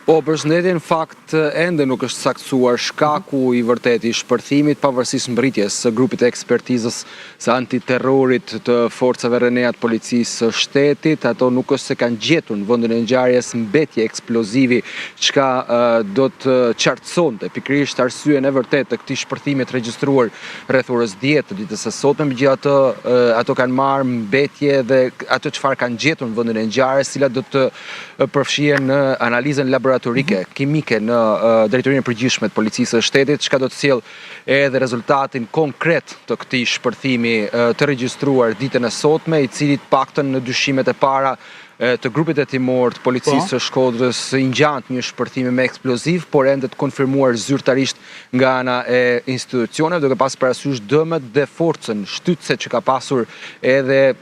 Po, përshëndetje, në fakt ende nuk është saktësuar shkaku i vërtetë i shpërthimit, pavarësisht mbërritjes së grupit të ekspertizës së antiterrorit të forcave RENEA të policisë së shtetit, ato nuk është se kanë gjetur në vendin e ngjarjes mbetje eksplozivi, çka do të qartësonte pikërisht arsyen e vërtetë të këtij shpërthimi të regjistruar rreth orës 10 të ditës së sotme, megjithatë ato kanë marrë mbetje dhe ato çfarë kanë gjetur në vendin e ngjarjes, të cilat do të përfshihen në analizën laboratorike, mhm. kimike në Drejtorinë e Përgjithshme të Policisë së Shtetit, çka do të sjellë edhe rezultatin konkret të këtij shpërthimi të regjistruar ditën e sotme, i cili të paktën në dyshimet e para të grupit hetimor të policisë po. së Shkodrës i ngjan një shpërthimi me eksploziv, por ende të konfirmuar zyrtarisht nga ana e institucioneve, duke pas parasysh dëmet dhe forcën shtytëse që ka pasur edhe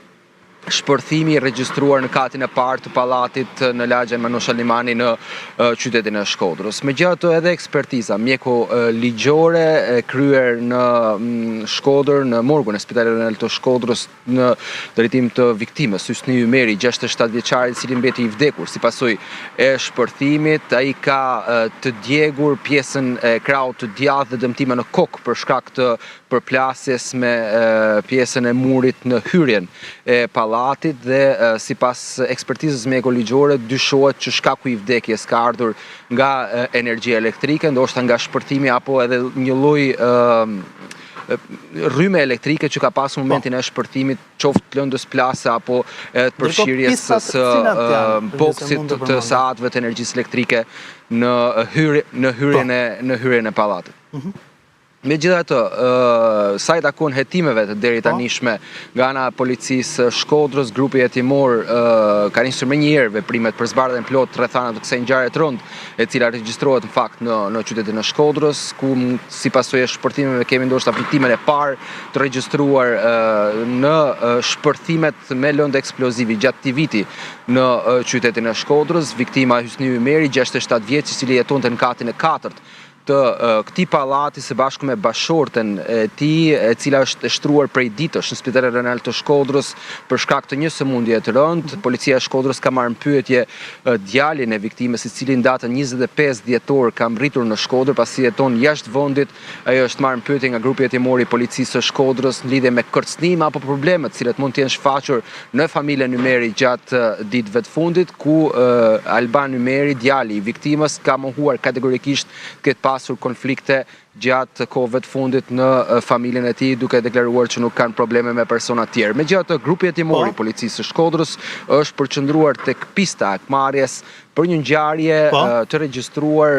shpërthimi i regjistruar në katin e parë të pallatit në lagjen Manush Alimani në qytetin e Shkodrës. Megjithatë edhe ekspertiza mjeko ligjore e kryer në Shkodër, në morgun e Spitalit Rajonal të Shkodrës në drejtim të viktimës, Hysni Ymeri, 67 vjeçar, i cili mbeti i vdekur si pasojë e shpërthimit, ai ka të djegur pjesën e krahut të djathtë dhe dëmtime në kokë për shkak të përplasjes me pjesën e murit në hyrjen e pallatit dhe sipas ekspertizës mjeko-ligjore dyshohet që shkaku i vdekjes ka ardhur nga energjia elektrike, ndoshta nga shpërthimi apo edhe një lloj rryme elektrike që ka pasur po. momentin e shpërthimit, qoftë lëndës plasëse apo edhe të përfshirjes së boksit të sahatëve të energjisë elektrike në hyrjen po. e në hyrjen e pallatit. Mhm. Megjithatë, sa i takon hetimeve të deri po. tanishme nga ana e policisë së Shkodrës, grupi hetimor ka nisur menjëherë veprimet për zbardhjen e plotë të rrethanave të kësaj ngjarje të rëndë, e cila regjistrohet në fakt në në qytetin e Shkodrës, ku si pasojë e shpërthimeve kemi ndoshta viktimën e parë të regjistruar në shpërthimet me lëndë eksplozivi gjatë këtij viti në qytetin e Shkodrës, viktima Hysni Ymeri, 67 vjeç, i cili jetonte në katin e katërt të këtij pallati së bashku me bashkëshorten e tij, e cila është e shtruar prej ditësh në Spitalin Rajonal të Shkodrës për shkak të një sëmundjeje të rëndë. Mhm. Policia e Shkodrës ka marrë në pyetje djalin e viktimës, i cili në datën 25 dhjetor ka mbërritur në Shkodër pasi jeton jashtë vendit. Ai është marrë në pyetje nga grupi hetimor i policisë së Shkodrës në lidhje me kërcënime apo probleme të cilat mund të jenë shfaqur në familjen Ymeri gjatë ditëve të fundit, ku Alban Ymeri, djali i viktimës, ka mohuar kategorikisht të ketë pasur konflikte gjatë kohëve të fundit në familjen e tij, duke deklaruar që nuk kanë probleme me persona të tjerë. Megjithatë, grupi hetimor i po. policisë së Shkodrës është përqendruar tek pista e hakmarrjes për një ngjarje po. të regjistruar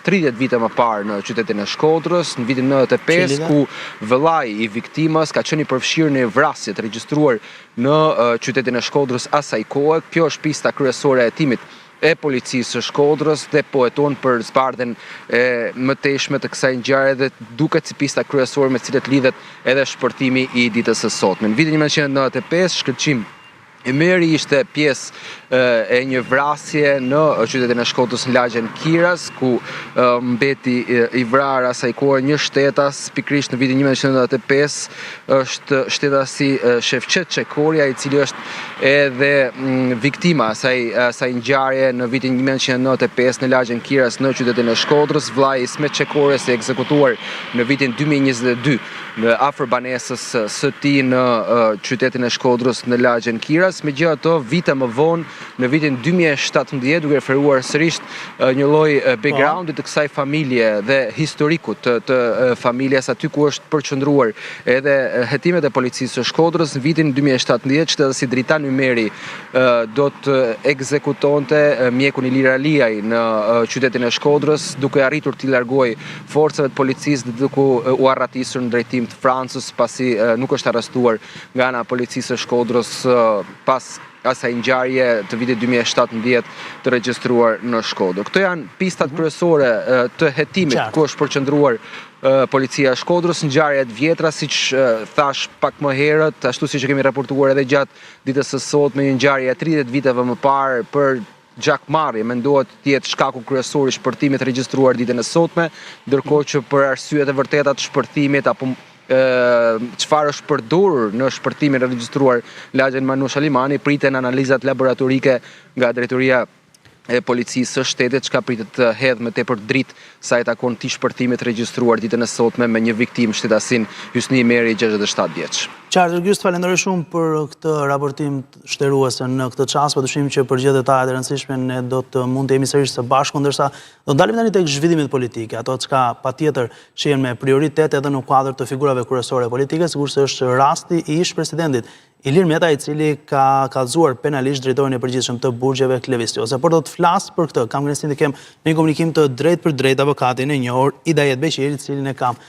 30 vite më parë në qytetin e Shkodrës, në vitin 95, ku vëllai i viktimës ka qenë i përfshirë në vrasje të regjistruar në qytetin e Shkodrës asaj kohe. Kjo është pista kryesore e hetimit e policisë së Shkodrës dhe po heton për zbardhjen e mëtejshme të kësaj ngjarje dhe duket si pista kryesore me të cilët lidhet edhe shpërthimi i ditës së sotme. Në vitin 1995, Shkëlqim Ymeri ishte pjesë e një vrasje në qytetin e Shkodrës në lagjen Kiras, ku mbeti i vrarë asaj kohe një shtetas, pikërisht në vitin 1995 është shtetasi Shefqet Çekorja, i cili është edhe viktima asaj asaj ngjarje në vitin 1995 në lagjen Kiras në qytetin e Shkodrës, vëllai i Ismet Çekorjes i ekzekutuar në vitin 2022 në afër banesës së tij në qytetin e Shkodrës në lagjen Kiras. Megjithatë, vite më vonë, në vitin 2017, duke referuar sërisht një lloj po. backgroundit të kësaj familje dhe historikut të, të familjes aty ku është përqendruar edhe hetimet e policisë së Shkodrës, në vitin 2017, shtetasi Dritan Ymeri do të ekzekutonte mjekun Ilir Aliaj në qytetin e Shkodrës, duke arritur t'i largohej forcave të policisë dhe duke u arratisur në drejtim të Francës, pasi nuk është arrestuar nga ana e policisë së Shkodrës pas asaj ngjarje të vitit 2017 të regjistruar në Shkodër. Këto janë pistat mhm. kryesore të hetimit ku është përqendruar policia e Shkodrës, ngjarje të vjetra, siç thashë pak më herët, ashtu siç e kemi raportuar edhe gjatë ditës së sotme, një ngjarje e 30 viteve më parë për Gjakmarrje mendohet të jetë shkaku kryesor i shpërthimit të regjistruar ditën e sotme, ndërkohë që për arsyet e vërteta të shpërthimit apo çfarë është përdorur në shpërthimin e regjistruar në lagjen Manush Alimani, priten analizat laboratorike nga Drejtoria e policisë së shtetit, çka pritet të hedhë më tepër dritë sa i takon këtij shpërthimi të regjistruar ditën e sotme me një viktimë shtetasin Hysni Imeri, 67 vjeç. Qartë, Ergys, të falenderoj shumë për këtë raportim shterues në këtë çast, padyshim që për gjithë detajet e rëndësishme ne do të mund të jemi sërish së bashku, ndërsa do ndalemi tani tek zhvillimet politike, ato çka patjetër shihen me prioritet edhe në kuadër të figurave kryesore politike, sikurse është rasti i ish-presidentit Ilir Meta i cili ka kallëzuar penalisht drejtorin e përgjithshëm të burgjeve Klevis Qose. Por do të flas për këtë, kam kënaqësinë të kem në një komunikim të drejtpërdrejtë avokatin e njohur Idajet Beqiri, të cilin e kam